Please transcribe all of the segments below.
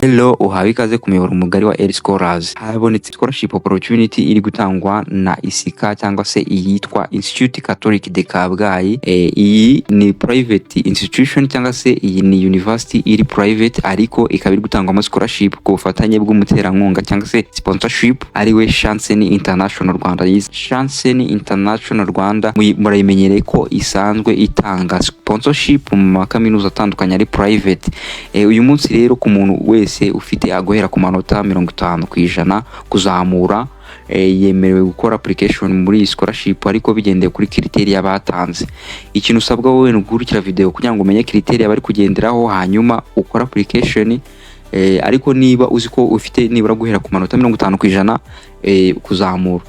Hello, uhawe ikaze ku muyoboro mugari wa L Scholars. Habonetse scholarship opportunity iri gutangwa na ICK cyangwa se iyitwa Institut Catholique de Kabgayi. Iyi ni private institution cyangwa se iyi ni university iri private, ariko ikaba iri gutangwamo scholarship ku bufatanye bw'umuterankunga cyangwa se sponsorship, ariwe Chancen International Rwanda. Iyi Chancen International Rwanda murayimenyereye ko isanzwe itanga sponsorship mu makaminuza atandukanye ari private. Uyu munsi rero, ku muntu wese ufite guhera ku manota 50% kuzamura, yemerewe gukora application muri iyi scholarship, ariko bigendeye kuri criteria batanze. Ikintu usabwa wowe ni ugukurikira video kugira ngo umenye criteria bari kugenderaho, hanyuma ukora application. Ariko niba uzi ko ufite nibura guhera ku manota 50% kuzamura,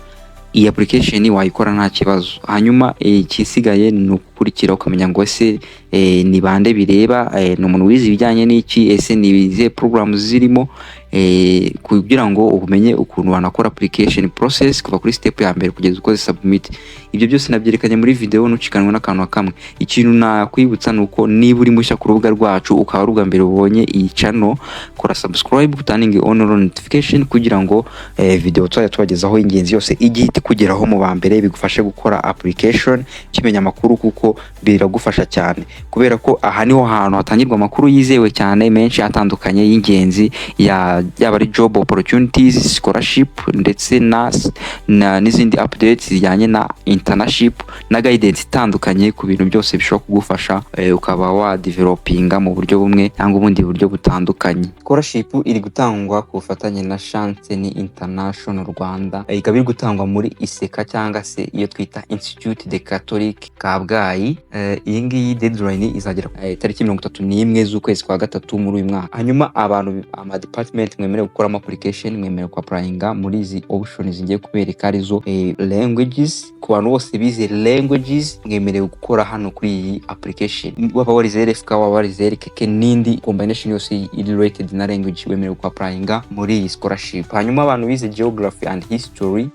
iyi application wayikora nta kibazo. Hanyuma ikisigaye ni ugukurikira ukamenya ngo ese ni bande bireba, ni umuntu wize ibijyanye n'iki, ese ni izihe programs zirimo, kugira ngo umenye ukuntu wanakora application process kuva kuri step ya mbere kugeza ukoze submit. Ibyo byose nabyerekanye muri video, ntucikanwe n'akantu na kamwe. Ikintu nakwibutsa ni uko niba uri mushya ku rubuga rwacu, ukaba ari ubwa mbere ubonye iyi channel, kora subscribe, turning on notification, kugira ngo video tuzajya tubagezaho ingenzi yose ijye ihita ikugeraho mu ba mbere, bigufashe gukora application ukimenya amakuru, kuko biragufasha cyane, kubera ko aha niho hantu hatangirwa amakuru yizewe cyane menshi atandukanye y'ingenzi, yaba ari job opportunities, scholarship, ndetse na n'izindi updates zijyanye na internship na guidance itandukanye ku bintu byose bishobora kugufasha, ukaba wa developinga mu buryo bumwe cyangwa ubundi buryo butandukanye. Scholarship iri gutangwa ku bufatanye na Chancen International Rwanda, ikaba iri gutangwa muri ICK cyangwa se iyo twita Institut de Catholique Kabgayi. Iyi ngiyi deadline izagera tariki 31 z'ukwezi kwa gatatu muri uyu mwaka. Hanyuma abantu, ama department mwemerewe gukoramo application, mwemerewe ku applyinga muri izi options ngiye kubereka, arizo languages. Ku bantu bose bize languages, mwemerewe gukora hano kuri iyi application. Waba warize LFK, waba warize LKK n'indi combination yose iri related na language, wemerewe ku applyinga muri iyi scholarship. Hanyuma abantu bize geography and history,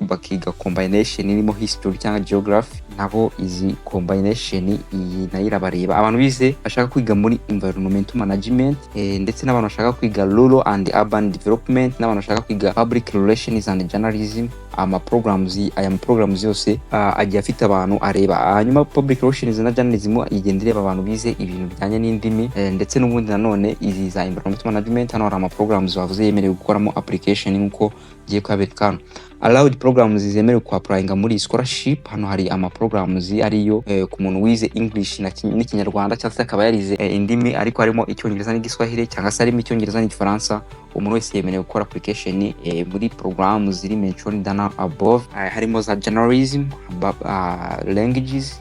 bakiga combination irimo history cyangwa geography, nabo izi combination iyi nayo irabareba. Abantu bize bashaka kwiga muri environmental management, ndetse n'abantu bashaka kwiga rural and urban development, n'abantu bashaka kwiga public relations and journalism, ama programs, aya ma programs yose agiye afite abantu areba. Hanyuma public relations na journalism igenda ireba abantu bize ibintu bijyanye n'indimi, ndetse n'ubundi nanone izi za environmental management. Hano hari ama programs bavuze yemerewe gukoramo application nk'uko ngiye kuyabereka hano. Allowed programs zemerewe ku applyinga muri iyi scholarship, hano hari ama programs ariyo ku muntu wize English n'Ikinyarwanda, cyangwa se akaba yarize indimi ariko harimo Icyongereza n'Igiswahili, cyangwa se harimo Icyongereza n'Igifaransa, umuntu wese yemerewe gukora application muri porogaramu ziri mentioned down above, harimo za journalism, languages,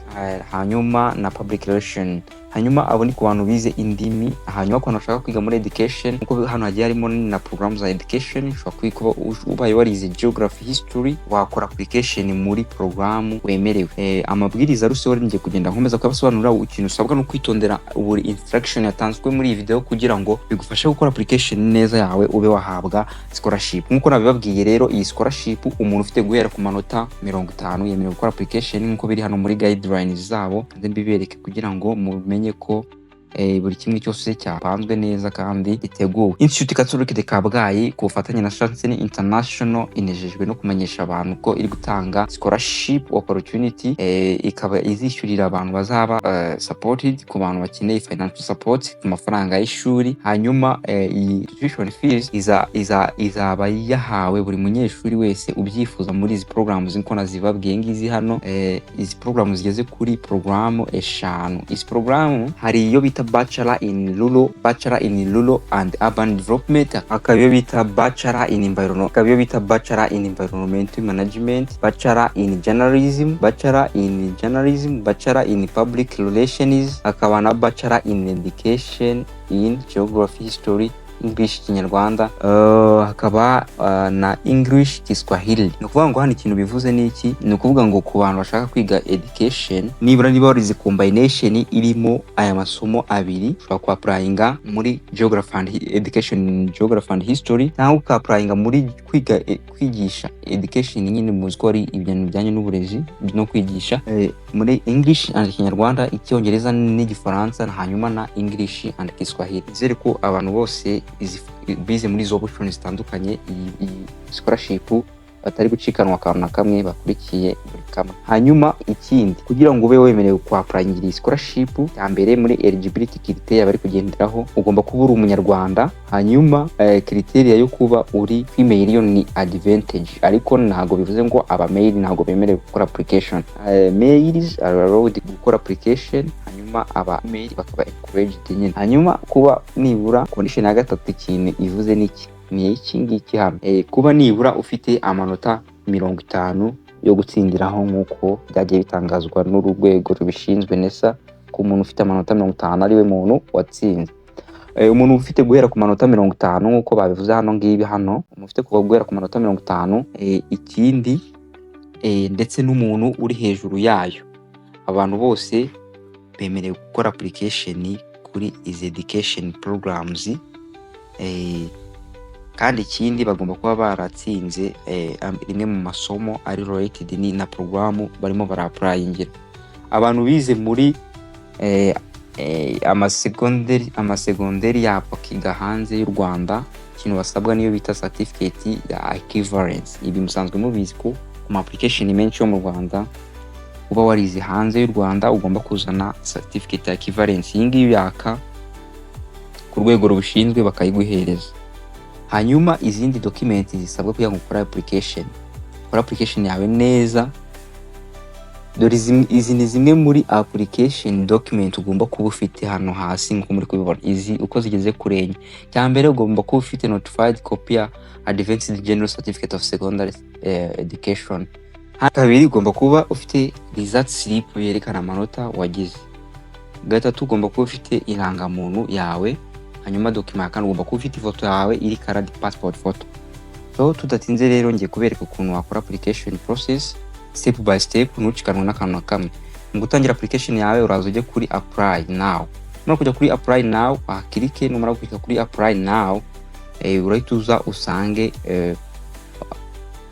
hanyuma na public relation. Hanyuma abo ni ku bantu bize indimi. Hanyuma ku bantu bashaka kwiga muri education, nkuko hano hagiye harimo na porogaramu za education, ushobora kuba ubaye warize geography, history, wakora application muri porogaramu wemerewe. Amabwiriza rusange ngiye kugenda nkomeza kuyabasobanurira. Ikintu usabwa no kwitondera buri instruction yatanzwe muri iyi video kugira ngo bigufashe gukora application neza yawe, ube wahabwa scholarship. Nkuko nabibabwiye rero, iyi scholarship, umuntu ufite guhera ku manota 50 yemerewe gukora application, nkuko biri hano muri guidelines zabo. Kandi mbibereke kugira ngo mumenye ko buri kimwe cyose cyapanzwe neza kandi giteguwe. Institut Catholique de Kabgayi ku bufatanye na Chancen International inejejwe no kumenyesha abantu ko iri gutanga scholarship opportunity, ikaba izishyurira abantu bazaba supported, ku bantu bakeneye financial support ku mafaranga y'ishuri. Hanyuma iyi tuition fees izaba yahawe buri munyeshuri wese ubyifuza muri izi programs nkuko nazibabwiye ngizi hano. Izi programs zigeze kuri porogaramu eshanu. Izi porogaramu hari iyo bita bachelor in rural and urban development, hakaba iyo bita bachelor in environment, hakaba iyo bita bachelor in environment management, bachelor in journalism, bachelor in journalism, bachelor in public relations, hakaba na bachelor in education in geography, history, English, Kinyarwanda, hakaba na English Kiswahili. Ni ukuvuga ngo hano ikintu bivuze ni iki? Ni ukuvuga ngo ku bantu bashaka kwiga education, nibura niba warize combination irimo aya masomo abiri, ushobora ku applyinga muri geography and education in geography and history, cyangwa uka applyinga muri kwiga kwigisha education nyine, muzi ko ari ibintu bijyanye n'uburezi no kwigisha, muri English and Kinyarwanda, Icyongereza n'Igifaransa, hanyuma na English and Kiswahili. Nizere ko abantu bose bize muri izo options zitandukanye, iyi scholarship batari gucikanwa akantu na kamwe, bakurikiye buri kamwe. Hanyuma ikindi, kugira ngo ube wemerewe kwapplyingira iyi scholarship, ya mbere muri eligibility criteria bari kugenderaho, ugomba kuba uri Umunyarwanda. Hanyuma criteria yo kuba uri female yo ni advantage, ariko ntabwo bivuze ngo aba male ntabwo bemerewe gukora application. Males are allowed gukora application, hanyuma aba male bakaba encouraged nyine. Hanyuma kuba nibura, condition ya gatatu ikintu ivuze niki, ni iki ngiki hano, kuba nibura ufite amanota 50 yo gutsindiraho, nk'uko byagiye bitangazwa n'urwego rubishinzwe NESA, ko umuntu ufite amanota 50 ariwe muntu watsinze. Umuntu ufite guhera ku manota 50, nk'uko babivuze hano ngibi hano, umuntu ufite kuva guhera ku manota 50, ikindi ndetse n'umuntu uri hejuru yayo, abantu bose bemerewe gukora application kuri izi education programs. Kandi ikindi, bagomba kuba baratsinze rimwe mu masomo ari related na porogaramu barimo barapplyingira. Abantu bize muri amasegonderi yabo, bakiga hanze y'u Rwanda, ikintu basabwa niyo bita certificate ya equivalence. Ibi musanzwe mubizi ko ku ma application menshi yo mu Rwanda, uba warize hanze y'u Rwanda ugomba kuzana certificate ya equivalence. Iyi ngiyi yaka ku rwego rubishinzwe bakayiguhereza. Hanyuma izindi document zisabwa kugira ngo ukore application, ukore application yawe neza, dore izi ni zimwe muri application document ugomba kuba ufite hano hasi, nk'uko muri kubibona, izi uko zigeze kuri enye. Cya mbere, ugomba kuba ufite notified copy ya Advanced General Certificate of Secondary Education. Kabiri, ugomba kuba ufite result slip yerekana amanota wagize. Gatatu, ugomba kuba ufite irangamuntu yawe. Hanyuma document ya kane, ugomba kuba ufite ifoto yawe iri colored, passport photo. So tudatinze rero, ngiye kubereka ukuntu wakora application process step by step, ntucikanwe n'akantu na kamwe. Mu gutangira application yawe, uraza ujye kuri "Apply now". Numara kujya kuri "Apply now", wahaclicke. Numara guclicka kuri "Apply now", urahita uza usange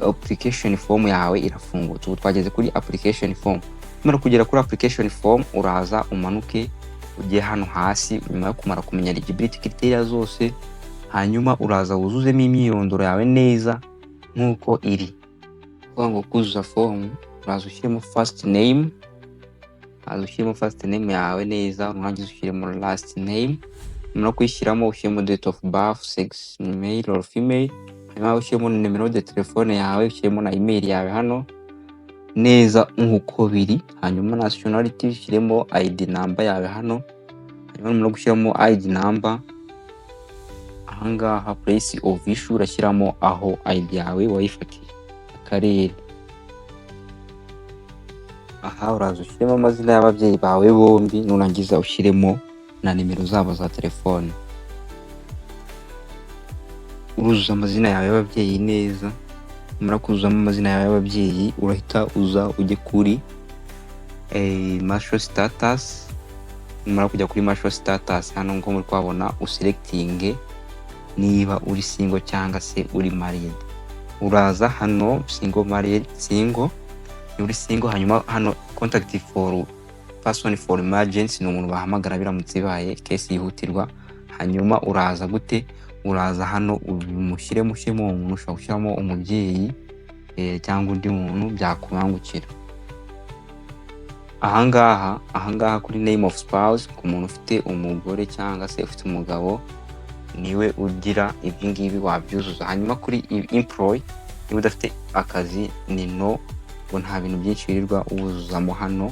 application form yawe irafungutse. Ubu twageze kuri application form. Numara kugera kuri application form, uraza umanuke ujye hano hasi nyuma yo kumara kumenya eligibility criteria zose. Hanyuma uraza wuzuzemo imyirondoro yawe neza nk'uko iri. Kuvuga ngo kuzuza form, uraza ushyiremo first name, uraza ushyiremo first name yawe neza, nurangiza ushyiremo last name. Numara kuyishyiramo, ushyiremo date of birth, sex, male or female. Hanyuma ushyiremo nimero de telefone yawe, ushyiremo na email yawe hano neza nk'uko biri. Hanyuma nationality, ushyiremo ID number yawe hano. Hanyuma numara gushyiramo ID number ahangaha, place of issue, urashyiramo aho ID yawe wayifatiye, akarere. Aha uraza ushyiremo amazina y'ababyeyi bawe bombi, nurangiza ushyiremo na nimero zabo za telefone. Uruzuza amazina yawe y'ababyeyi neza. Numara kuzuzamo amazina yawe y'ababyeyi, urahita uza ujye kuri marital status. Numara kujya kuri marital status hano, nko muri kuhabona, uselectinge niba uri single cyangwa se uri married. Uraza hano single, married, single, niba uri single. Hanyuma hano contact for person for emergency, ni umuntu bahamagara biramutse bibaye case yihutirwa. Hanyuma uraza gute? Uraza hano umushyiremo, ushyiremo uwo muntu. Ushobora gushyiramo umubyeyi cyangwa undi muntu byakubangukira. Ahangaha kuri name of spouse, ku muntu ufite umugore cyangwa se ufite umugabo, niwe ugira ibyo ngibi wabyuzuza. Hanyuma kuri employee, niba udafite akazi ni no, ngo nta bintu byinshi wirirwa wuzuzamo hano.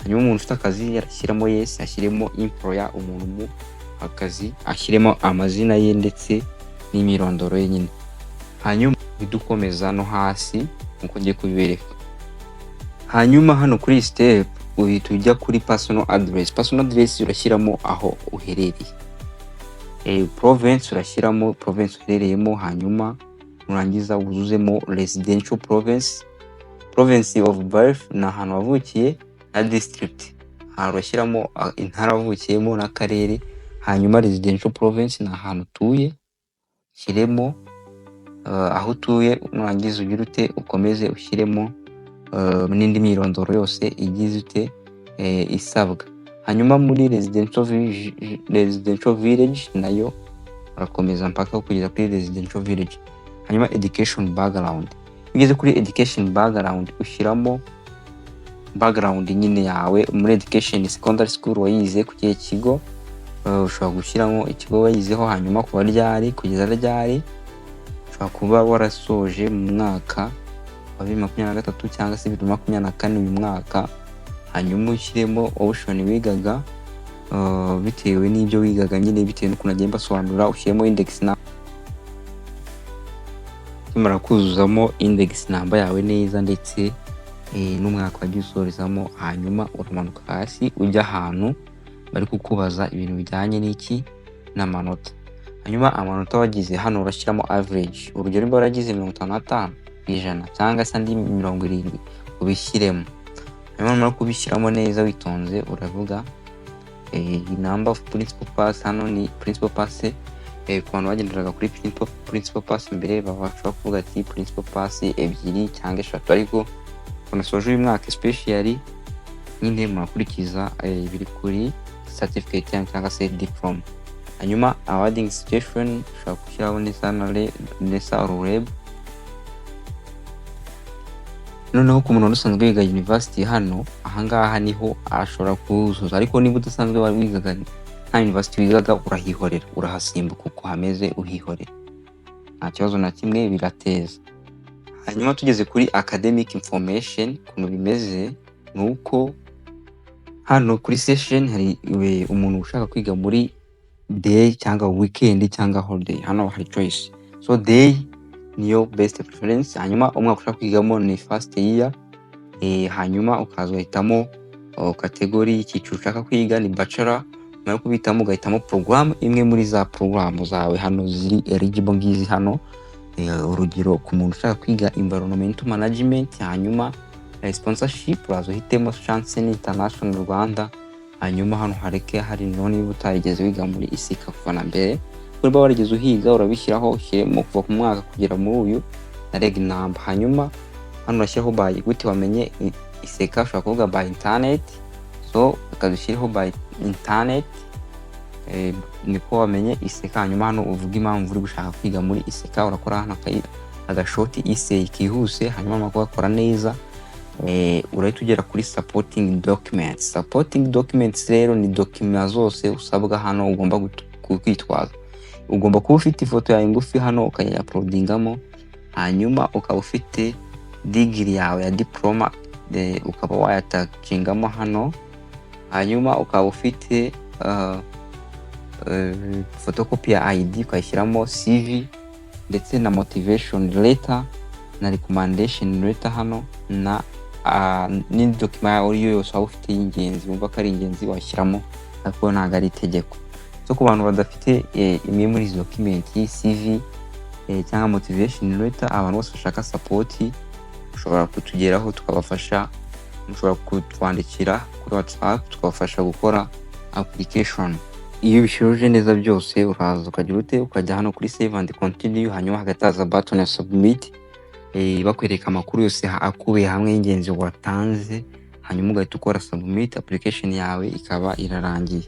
Hanyuma umuntu ufite akazi yarashyiramo yes, ashyiremo employer, umuntu mu akazi, ashyiremo amazina ye ndetse n'imyirondoro ye nyine. Hanyuma uhite no hasi nkuko ngiye kubibereka. Hanyuma hano kuri iyi step uhita ujya kuri personal address. Personal address urashyiramo aho uherereye. Province, urashyiramo province uherereyemo. Hanyuma nurangiza wuzuzemo residential province, province of birth ni ahantu wavukiye, na district. Ahantu urashyiramo intara wavukiyemo n'akarere. Hanyuma residential province ni ahantu utuye, shyiremo aho utuye. Nurangiza ugire ute? Ukomeze ushyiremo n'indi myirondoro yose igize ute, isabwa. Hanyuma muri residential village nayo Urakomeza mpaka kugeza kuri residential village. Hanyuma education background, iyo ugeze kuri education background ushyiramo background nyine yawe muri education. Secondary school wayize ku kihe kigo? Ushobora gushyiramo ikigo wayizeho, hanyuma kuva ryari kugeza ryari. Ushobora kuba warasoje mu mwaka wa 2023 cyangwa se 2024, uyu mwaka. Hanyuma ushyiremo option wigaga, bitewe n'ibyo wigaga nyine, bitewe n'ukuntu nagiye mbasobanurira. Ushyiremo index na ukimara kuzuzamo index number yawe neza ndetse n'umwaka wagiye usorezamo, hanyuma uramanuka hasi ujya ahantu bari kukubaza ibintu bijyanye n'iki? N'amanota. Hanyuma amanota wagize hano urashyiramo average. Urugero, niba waragize 55% cyangwa se andi 70, ubishyiremo. Hanyuma numara kubishyiramo neza witonze, uravuga number of principal pass. Hano ni principal pass. Ku bantu bagenderaga kuri principal pass mbere, bashobora kuvuga ati principal pass ebyiri cyangwa eshatu, ariko unasoje uyu mwaka especially nyine murakurikiza ibiri kuri certificate yanyu cyangwa se diploma. Hanyuma awarding situation, ushobora gushyiraho NESA na NESA or REB. Noneho ku muntu wari usanzwe wiga university hano, ahangaha niho ashobora kuzuza, ariko niba udasanzwe wari wigaga, nta university wigaga, urahihorera, urahasimbuka uko hameze uhihorera, nta kibazo na kimwe birateza. Hanyuma tugeze kuri academic information, ukuntu bimeze ni uko hano kuri session hari umuntu ushaka kwiga muri day cyangwa weekend cyangwa holiday. Hano hari choice, so day niyo best preference. Hanyuma umwaka ushaka kwigamo ni first year. Hanyuma ukaza ugahitamo category y'icyiciro ushaka kwiga, ni bachelor. Nyuma kubitamo ugahitamo program imwe muri za program zawe hano ziri eligible, ngizi hano. Urugero ku muntu ushaka kwiga environmental management, hanyuma sponsorship, uraza uhitemo Chancen International Rwanda. Hanyuma hano hareke hari no niba utarigeze wiga muri ICK kuva na mbere. Niba warigeze uhiga, urabishyiraho, ushyiremo kuva ku mwaka kugera muri uyu na reg number. Hanyuma hano urashyiraho by gute wamenye ICK. Ushobora kuvuga by internet, so ukadushyiraho by internet, niko wamenye ICK. Hanyuma hano uvuga impamvu uri gushaka kwiga muri ICK. Urakora hano agashort essay kihuse. Hanyuma numara kugakora neza, urahita ugera kuri supporting documents. Supporting documents rero ni document zose usabwa hano ugomba kwitwaza. Ugomba kuba ufite ifoto yawe ngufi hano ukayiuploadingamo, hanyuma ukaba ufite degree yawe ya diploma, ukaba wayattachingamo hano, hanyuma ukaba ufite photocopy ya ID ukayishyiramo, CV ndetse na motivation letter na recommendation letter hano na n'indi document yawe ariyo yose waba ufite y'ingenzi, wumva ko ari ingenzi, washyiramo, ariko ntabwo ari itegeko. So ku bantu badafite imwe muri izi document, CV cyangwa motivation letter, abantu bose bashaka support ushobora kutugeraho tukabafasha. Mushobora kutwandikira kuri WhatsApp tukabafasha gukora application. Iyo ubishoje neza byose, uraza ukagira ute? Ukajya hano kuri save and continue, hanyuma hagati haza button ya submit, bakwereka amakuru yose akubiye hamwe y'ingenzi watanze, hanyuma ugahita ukora submit, application yawe ikaba irarangiye.